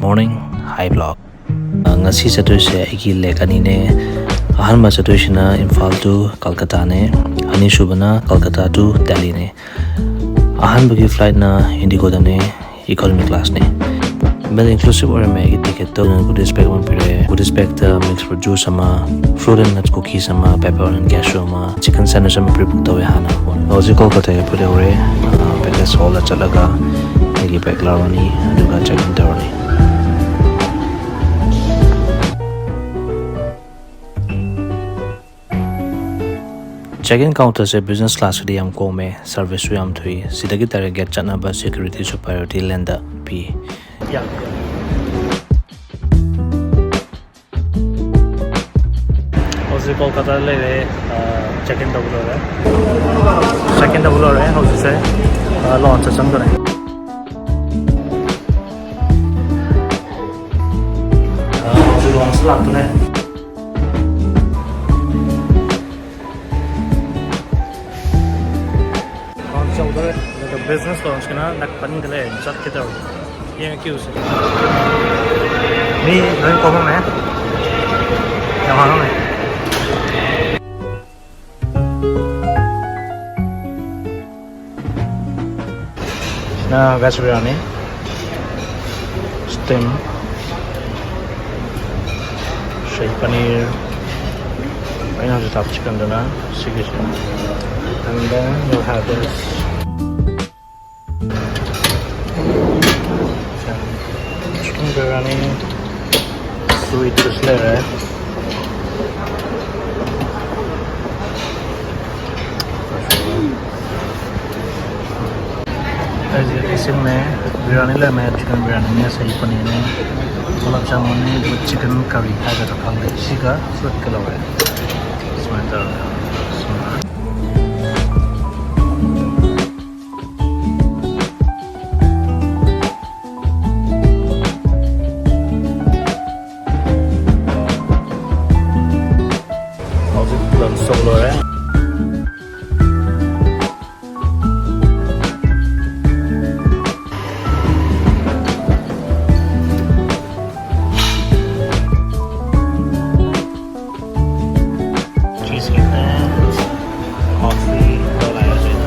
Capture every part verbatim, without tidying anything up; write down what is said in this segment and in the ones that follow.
Morning, hi vlog. ꯑ, ꯉꯁꯤ ꯆꯠꯇꯣꯏꯁꯦ ꯑꯩꯒꯤ leg ꯑꯅꯤꯅꯦ꯫ ꯑꯍꯥꯟꯕ ꯆꯠꯇꯣꯏꯁꯤꯅ ꯏꯝꯐꯥꯜ to ꯀꯜꯀꯇꯥꯅꯦ, ꯑꯅꯤꯁꯨꯕꯅ ꯀꯜꯀꯇꯥ to ꯗꯦꯜꯂꯤꯅꯦ꯫ ꯑꯍꯥꯟꯕꯒꯤ flightꯅ Indigoꯗꯅꯦ, economy classꯅꯦ꯫ Meal inclusive ꯑꯣꯏꯔꯝꯃꯦ ꯑꯩꯒꯤ ticketꯇꯣ꯫ Goodies bag ꯑꯃ ꯄꯤꯔꯛꯑꯦ꯫ Goodies bagꯇ mix fruit juice ꯑꯃ, fruit and nuts cookies ꯑꯃ, pepper and cashew ꯑꯃ, chicken sandwich ꯑꯃ pre-book ꯇꯧꯋꯦ ꯍꯥꯟꯅ꯫ ꯍꯧꯖꯤꯛ ꯀꯣꯜꯀꯇꯥ airport ꯌꯧꯔꯦ꯫ ꯑ, baggage hallꯗ ꯆꯠꯂꯒ ꯑꯩꯒꯤ bag ꯂꯧꯔꯅꯤ, ꯑꯗꯨꯒ check in ꯇꯧꯔꯅꯤ꯫ Check in counterꯁꯦ business classꯀꯤꯗꯤ ꯌꯥꯝ ꯀꯣꯝꯃꯦ, serviceꯁꯨ ꯌꯥꯝ ꯊꯨꯏ꯫ ꯁꯤꯗꯒꯤ direct gate ꯆꯠꯅꯕ securityꯁꯨ priority laneꯗ ꯄꯤ꯫ ꯍꯧꯖꯤꯛ ꯀꯣꯜꯀꯇꯥꯗ ꯂꯩꯔꯦ꯫ ꯑ, check in ꯇꯧꯕ ꯂꯣꯏꯔꯦ꯫ Check in ꯇꯧꯕ ꯂꯣꯏꯔꯦ꯫ ꯍꯧꯖꯤꯛꯁꯦ, ꯑ, loungeꯇ ꯆꯪꯗꯣꯔꯦ꯫ ꯑ, ꯍꯧꯖꯤꯛ loungeꯇ ꯂꯥꯛꯇꯣꯔꯦ꯫ Lounge ꯌꯧꯗꯣꯔꯦ꯫ ꯑꯗꯨꯒ business loungeꯀꯤꯅ ꯅꯥꯀꯟꯗ ꯂꯩꯔꯦ꯫ ꯆꯠꯀꯦ ꯇꯧꯔꯦ꯫ ꯌꯦꯡꯉꯦ queueꯁꯦ꯫ ꯃꯤ ꯂꯣꯏ ꯀꯣꯝꯃꯝꯃꯦ꯫ ꯌꯥꯝ ꯍꯥꯡꯉꯝꯃꯦ꯫ ꯁꯤꯅ veg biryani, steam, shahi paneer, ꯑꯩꯅ ꯍꯧꯖꯤꯛ ꯆꯥꯕ chickenꯗꯨꯅ ꯁꯤꯒꯤꯁꯦ꯫ And then you have this chicken biryani, sweetꯁꯨ ꯂꯩꯔꯦ꯫ ꯑꯩꯁꯦ ꯏꯁꯤꯡꯅꯦ, biryani ꯂꯩꯔꯝꯃꯦ, chicken biryaniꯅꯦ, shahi paneerꯅꯦ, gulab jamunꯅꯦ, ꯑꯗꯨꯒ chicken curry ꯍꯥꯏꯒꯗ꯭ꯔꯥ ꯈꯪꯗꯦ, ꯁꯤꯒ fruitꯀ ꯂꯧꯔꯦ꯫ ꯁꯨꯃꯥꯏꯅ ꯇꯧꯔꯒ꯫ ꯍꯧꯖꯤꯛ lunch ꯇꯧ ꯂꯣꯏꯔꯦ꯫ Biscuit and coffee ꯇꯧꯔ ꯂꯥꯛꯑꯦ ꯍꯧꯖꯤꯛ꯫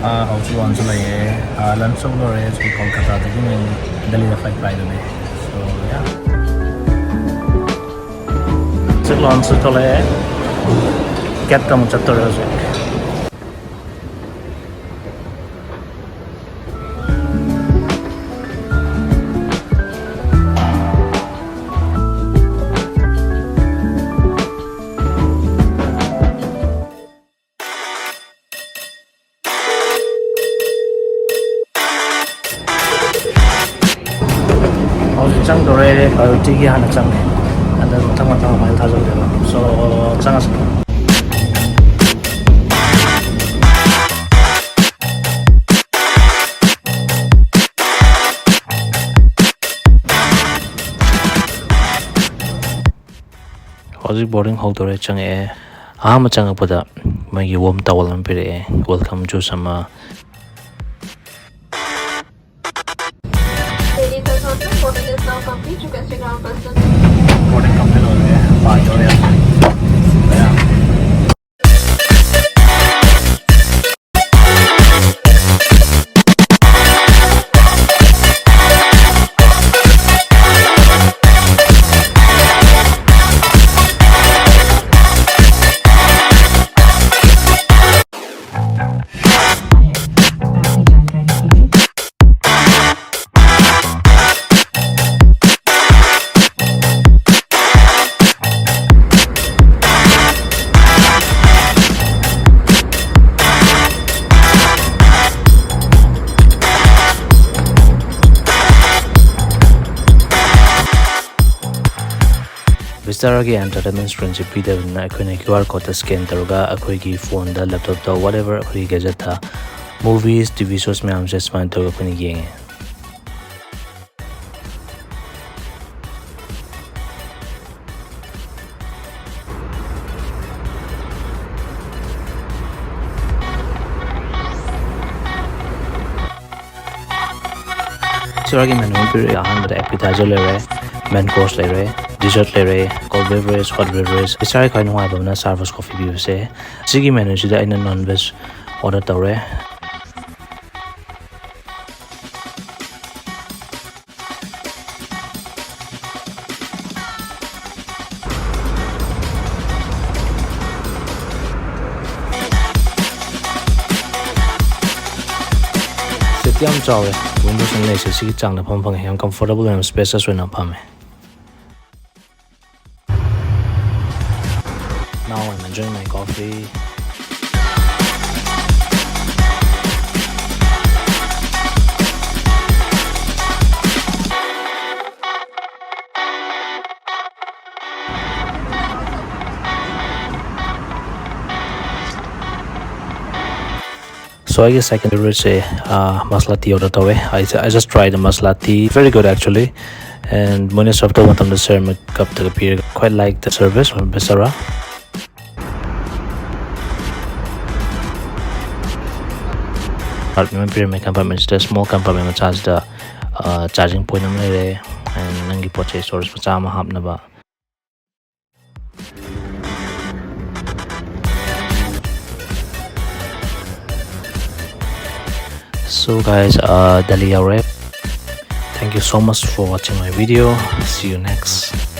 ꯑꯥ, ꯍꯧꯖꯤꯛ ꯂꯣꯟꯁꯨ ꯂꯩꯌꯦ꯫ ꯑꯥ, ꯂꯟꯁ ꯇꯧꯕ ꯂꯣꯏꯔꯦ꯫ ꯍꯧꯖꯤꯛ ꯀꯣꯜꯀꯇꯥꯗꯒꯤ ꯃꯦꯟ ꯗꯦꯜꯂꯤꯗ ꯐ꯭ꯂꯥꯏꯠ ꯄꯥꯏꯗꯣꯏꯅꯦ꯫ So, yeah. ꯍꯧꯖꯤꯛ ꯂꯣꯟꯁꯨ ꯊꯣꯛꯂꯛꯑꯦ꯫ ꯒꯦꯠꯇ ꯑꯃꯨꯛ ꯆꯠꯇꯣꯔꯦ ꯍꯧꯖꯤꯛ꯫ ꯍꯧꯖꯤꯛ ꯆꯪꯗꯣꯔꯦ, ꯄ꯭ꯔꯥꯏꯌꯣꯔꯤꯇꯤꯒꯤ ꯍꯥꯟꯅ ꯆꯪꯉꯦ, ꯑꯗ ꯃꯊꯪ ꯃꯊꯪ ꯑꯗꯨꯃꯥꯏꯅ ꯊꯥꯖꯤꯟꯗꯣꯏꯕ꯫ So, ꯆꯪꯉꯁꯤ꯫ ꯍꯧꯖꯤꯛ ꯕꯣꯔꯗꯤꯡ ꯍꯧꯗꯣꯔꯦ, ꯆꯪꯉꯛꯑꯦ꯫ ꯑꯍꯥꯟꯕ ꯆꯪꯉꯛꯄꯗ ꯃꯣꯏꯒꯤ ꯋꯥꯔꯝ ꯇꯥꯋꯦꯜ ꯑꯃ ꯄꯤꯔꯛꯑꯦ, ꯋꯦꯜꯀꯝ ꯖꯨꯁ ꯑꯃ꯫ Ladies and gentlemen, boarding is now complete. Requesting all personnel. Boarding complete ꯑꯣꯏꯔꯦ, ꯄꯥꯏꯗꯧꯔꯦ꯫ ꯚꯤꯁꯇꯥꯔꯥꯒꯤ ꯑꯦꯟꯇꯔꯇꯦꯟꯃꯦꯟ ꯁ꯭ꯀ꯭ꯔꯤꯟꯁꯤ ꯄꯤꯗꯕꯅꯤꯅ ꯑꯩꯈꯣꯏꯅ ꯀ꯭ꯌꯨ ꯑꯥꯔ ꯀꯣꯗꯇ ꯁ꯭ꯀꯦꯟ ꯇꯧꯔꯒ ꯑꯩꯈꯣꯏꯒꯤ ꯐꯣꯟꯗ, ꯂꯦꯞꯇꯣꯞꯇ, whatever, ꯑꯩꯈꯣꯏꯒꯤ ꯒꯦꯖꯦꯠꯇ ꯃꯨꯚꯤꯁ, ꯇꯤ ꯚꯤ ꯁꯣꯁ ꯃꯌꯥꯝꯁꯦ ꯁꯨꯃꯥꯏꯅ ꯇꯧꯔꯒ ꯑꯩꯈꯣꯏꯅ ꯌꯦꯡꯉꯦ꯫ ꯁꯤꯔꯒꯤ ꯃꯦꯅꯨ ꯄꯤꯔꯛꯑꯦ꯫ ꯑꯍꯥꯟꯕꯗ ꯑꯦꯄꯤꯇꯥꯏꯖꯔ ꯂꯩꯔꯦ, ꯃꯦꯟ ꯀꯣꯔꯁ ꯂꯩꯔꯦ, ꯗꯤꯖꯔꯠ ꯂꯩꯔꯦ, ꯀꯣꯜ ꯕꯦꯚꯔꯦꯖ, ꯍꯣꯠ ꯕꯦꯚꯔꯦꯖ꯫ ꯏꯁꯥꯒꯤ ꯈ꯭ꯋꯥꯏ ꯅꯨꯡꯉꯥꯏꯕ ꯑꯃꯅ ꯁꯥꯔꯕꯁ ꯀꯣꯐꯤ ꯄꯤꯕꯁꯦ꯫ ꯁꯤꯒꯤ ꯃꯦꯅꯨꯁꯤꯗ ꯑꯩꯅ ꯅꯣꯟ ꯚꯦꯖ ꯑꯣꯔꯗꯔ ꯇꯧꯔꯦ꯫ ꯁꯤꯠ ꯌꯥꯝ ꯆꯥꯎꯋꯦ꯫ ꯋꯤꯟꯗꯣꯁꯤꯡ ꯂꯩꯁꯦ ꯁꯤꯒꯤ ꯆꯥꯡꯗ ꯐꯝ ꯐꯪꯉꯦ꯫ ꯌꯥꯝ ꯀꯝꯐꯣꯔꯇꯦꯕꯜ, ꯌꯥꯝ ꯁ꯭ꯄꯦꯁꯤꯌꯁ ꯑꯣꯏꯅ ꯐꯝꯃꯦ꯫ Now I'm enjoying my coffee. So ꯑꯩꯒꯤ second favorite ꯁꯦ, uh, masala tea order ꯇꯧꯋꯦ꯫ I, I just tried the masala tea. Very good actually. And ꯃꯣꯏꯅ serve ꯇꯧꯕ ꯃꯇꯝꯗ ceramic cup ꯇꯒ ꯄꯤꯔꯒ, quite like the service from Bisara. Compartment ꯑꯃ ꯄꯤꯔꯝꯃꯦ꯫ Compartment ꯁꯤꯗ small compartment ꯃꯆꯥꯁꯤꯗ, uh, charging point ꯑꯃ ꯂꯩꯔꯦ꯫ And ꯅꯪꯒꯤ ꯄꯣꯠ ꯆꯩ storage ꯃꯆꯥ ꯑꯃ ꯍꯥꯞꯅꯕ꯫ So guys, uh, Delhi ꯌꯧꯔꯦ꯫ Thank you so much for watching my video. See you next.